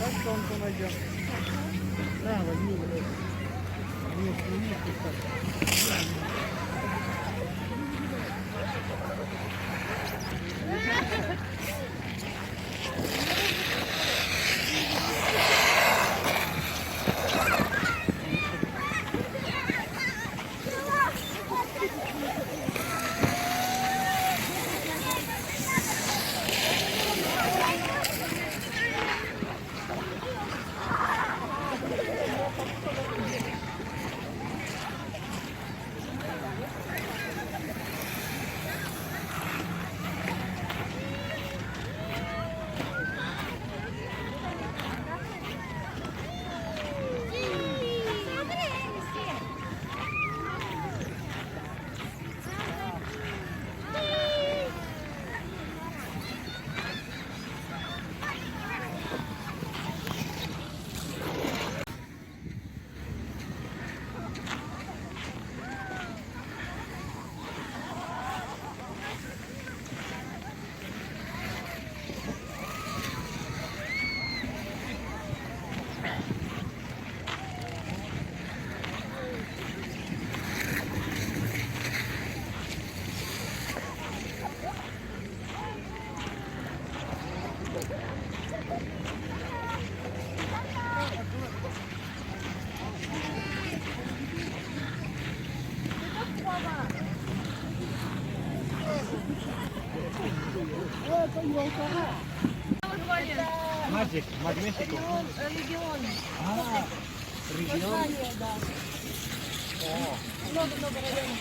Как он найдем? На, возьми вот это. Не, сними, Magic, Magnético. Регион. А, регион. да. О, Много-много районов.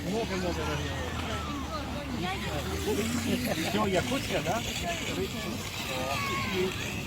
много-много районов. Все, Якутия, да? О, и